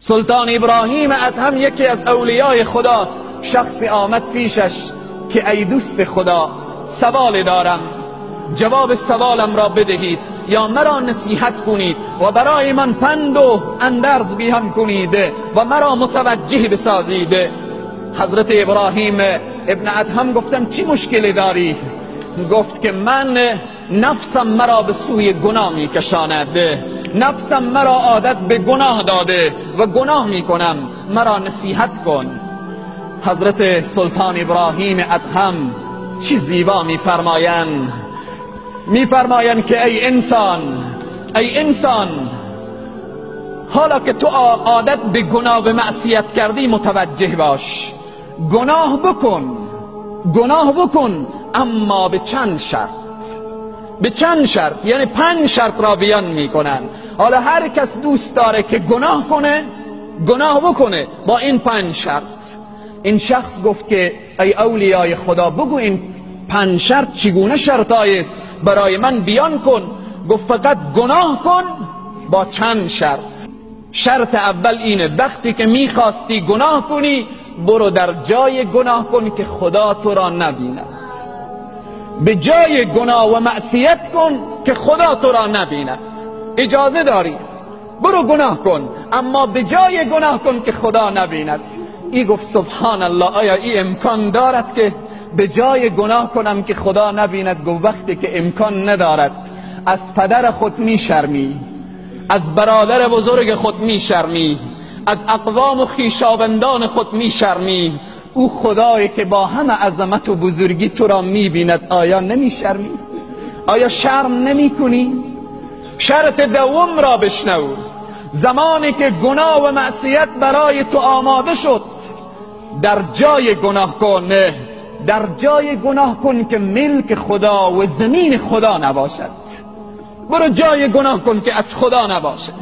سلطان ابراهیم ادهم یکی از اولیای خداست. شخصی آمد پیشش که ای دوست خدا، سوال دارم، جواب سوالم را بدهید یا مرا نصیحت کنید و برای من پند و اندرز بیان کنید و مرا متوجه بسازید. حضرت ابراهیم ابن ادهم گفتم چی مشکلی داری؟ گفت که من نفسم مرا به سوی گناه میکشاند، نفسم مرا عادت به گناه داده و گناه میکنم، مرا نصیحت کن. حضرت سلطان ابراهیم ادهم چی زیبا میفرمایند، میفرمایند که ای انسان، ای انسان، حالا که تو عادت به گناه و معصیت کردی متوجه باش، گناه بکن، گناه بکن، اما به چند شرط، به چند شرط، یعنی 5 شرط را بیان میکنن. حالا هر کس دوست داره که گناه کنه، گناه بکنه با این 5 شرط. این شخص گفت که ای اولیای خدا، بگو این 5 شرط چگونه شرطایی است، برای من بیان کن. گفت فقط گناه کن با چند شرط. شرط اول اینه، وقتی که میخواستی گناه کنی برو در جای گناه کن که خدا تو را نبیند، به جای گناه و معصیت کن که خدا تو را نبیند. اجازه داری برو گناه کن، اما به جای گناه کن که خدا نبیند. ای گفت سبحان الله، آیا ای امکان دارد که به جای گناه کنم که خدا نبیند؟ گفت وقتی که امکان ندارد، از پدر خود میشرمی، از برادر بزرگ خود میشرمی، از اقوام و خویشاوندان خود میشرمی، او خدایی که با همه عظمت و بزرگی تو را میبیند آیا نمیشرمی؟ آیا شرم نمیکنی؟ شرط دوم را بشنو، زمانی که گناه و معصیت برای تو آماده شد در جای گناه کن، در جای گناه کن که ملک خدا و زمین خدا نباشد. برو جای گناه کن که از خدا نباشد.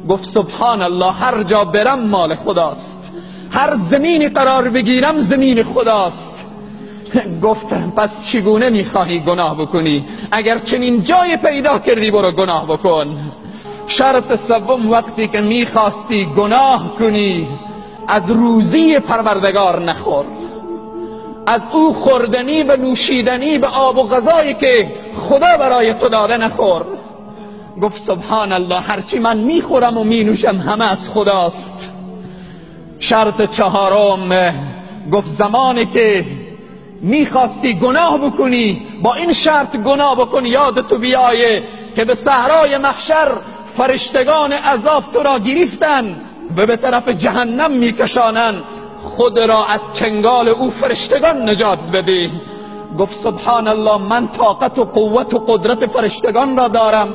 گفت سبحان الله، هر جا برم مال خداست، هر زمینی قرار بگیرم زمین خداست. گفت پس چگونه میخواهی گناه بکنی؟ اگر چنین جای پیدا کردی برو گناه بکن. شرط سوم، وقتی که میخواستی گناه کنی از روزی پروردگار نخور، از او خوردنی و نوشیدنی و آب و غذایی که خدا برای تو داده نخور. گفت سبحان الله، هرچی من میخورم و مینوشم همه از خداست. شرط چهارم، گفت زمانی که میخواستی گناه بکنی با این شرط گناه بکن، یاد تو بیایه که به صحرای محشر فرشتگان عذاب تو را گرفتن و به طرف جهنم میکشانند، خود را از چنگال او فرشتگان نجات بده. گفت سبحان الله، من طاقت و قوت و قدرت فرشتگان را دارم.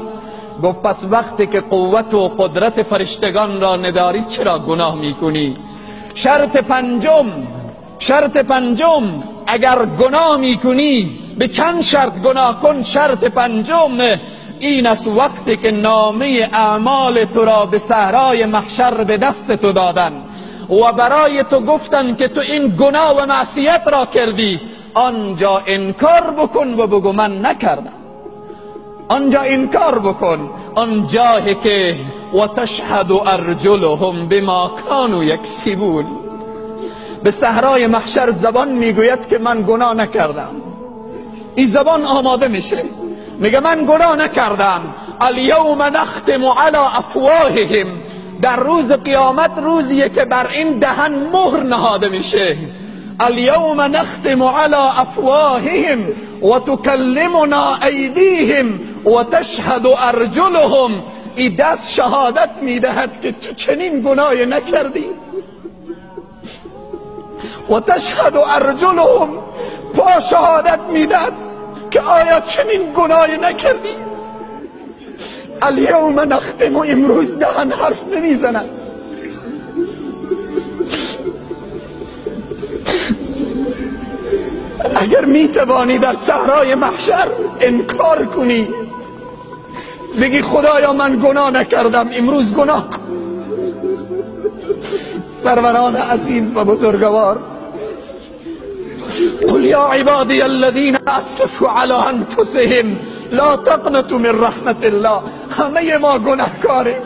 گفت پس وقتی که قوت و قدرت فرشتگان را نداری چرا گناه میکنی؟ شرط پنجم، شرط پنجم، اگر گناه میکنی به چند شرط گناه کن. شرط پنجم این است، وقتی که نامه اعمال تو را به صحرای محشر به دست تو دادن و برای تو گفتن که تو این گناه و معصیت را کردی، آنجا انکار بکن و بگو من نکردم. آنجا انکار بکن، آنجا که و تشهد ارجلهم بما کانوا یکسبون. به صحرای محشر زبان میگوید که من گناه نکردم. این زبان آماده میشه، میگه من گناه نکردم. الیوم نختم علی افواههم. در روز قیامت روزیه که بر این دهن مهر نهاده میشه. الیوم نختم علی افواههم و تکلمنا ایدیهم و تشهد ارجلهم. این دست شهادت میدهد که تو چنین گناهی نکردی. و تشهد ارجلهم، پا شهادت میدهد که آیا چنین گناهی نکردی؟ الیوم نختم، و امروز دهن حرف نمیزند. اگر میتوانی در صحرای محشر انکار کنی، بگی خدایا من گناه نکردم، امروز گناه کن. سروران عزیز و بزرگوار، قل یا عبادی الذین اسرفوا علی انفسهم لا تقنطوا من رحمت الله. همه ما گناهکاریم.